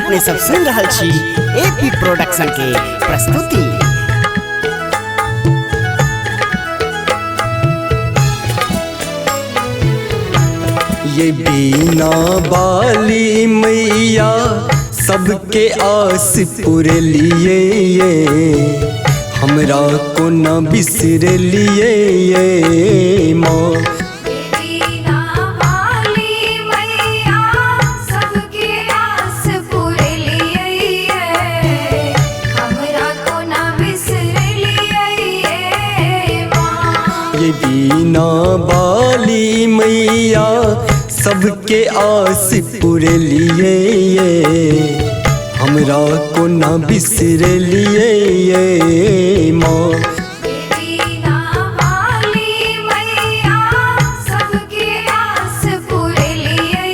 अपने सब सुन रहल छी एपी प्रोडक्शन के प्रस्तुति। ये बीना बाली मैया सबके आस पुरे लिए, ये हमरा को न बिसर लिए ये माँ। बीना वाली मैया सबके आस पूरे लिए, हमरा को ना बिसर लिए माँ। ये बीना बाली मैया सबके आस पूरे लिए, ये हमरा को न बिसर लिए ये माँ। बीना वाली मैया सबके आस पूरे लिए,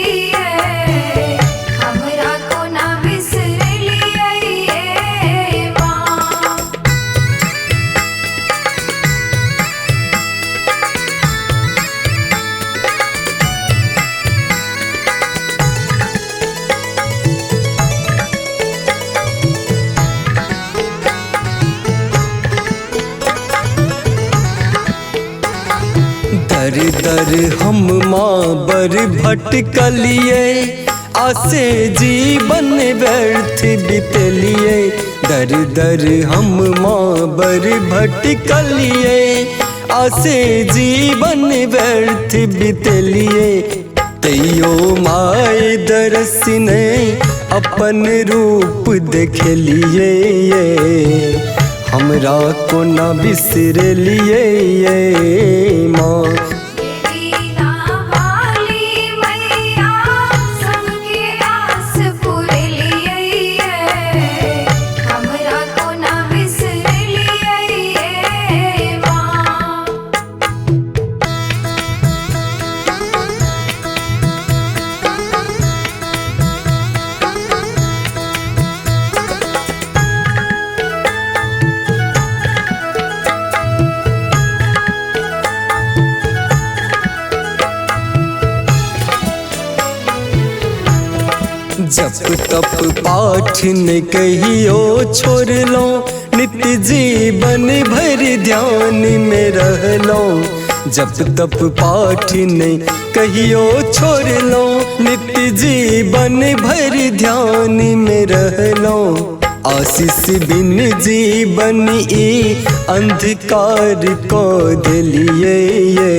हमरा को ना बिसर लिए माँ। दर दर हम माँ बर भटकलिए, आसे जीवन व्यर्थ बितलिए। दर दर हम माँ बर भटकलिए, आसे जीवन व्यर्थ बितलिए। तैयो माय दरस ने अपन रूप देखलिए, हमरा को न बिसर लिए ये माँ। बीना वाली मैया सबके आस पूरे लिए, हमरा को ना बिसर लिए माँ। जप तप पाठ न कहियो छोड़लो, नित्य जीवन भर ध्यान में रहलो। जप तप पाठ न कहियो छोड़लो, नित्य जीवन भर ध्यान में रहलो। आशीष बिन जीवन ई अंधकार को दिलिए, ये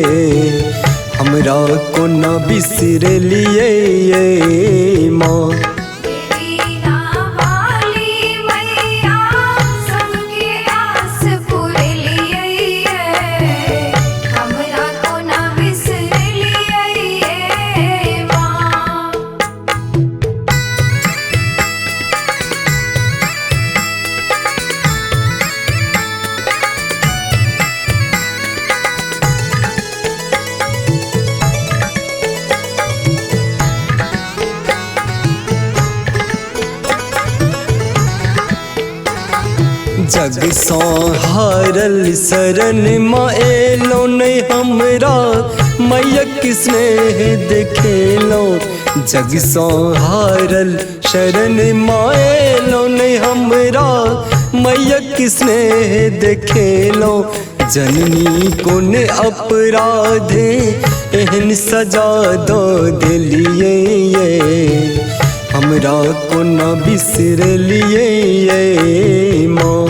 हमरा को न बिसर लिए ये माँ। बीना वाली मैया सबके आस पूरे लिए, हमरा को ना बिसर लिए माँ। जग सौ हारल शरण माँ एलो नहीं, हमरा मैया स्नेह देखेलो। जग सौ हारल शरण माँ एलो नहीं, हमरा मैया स्नेह देखेलो। जननी कोन अपराधे एहन सजा दो दिलिए, ये हमरा को न बिसर लिए ये माँ।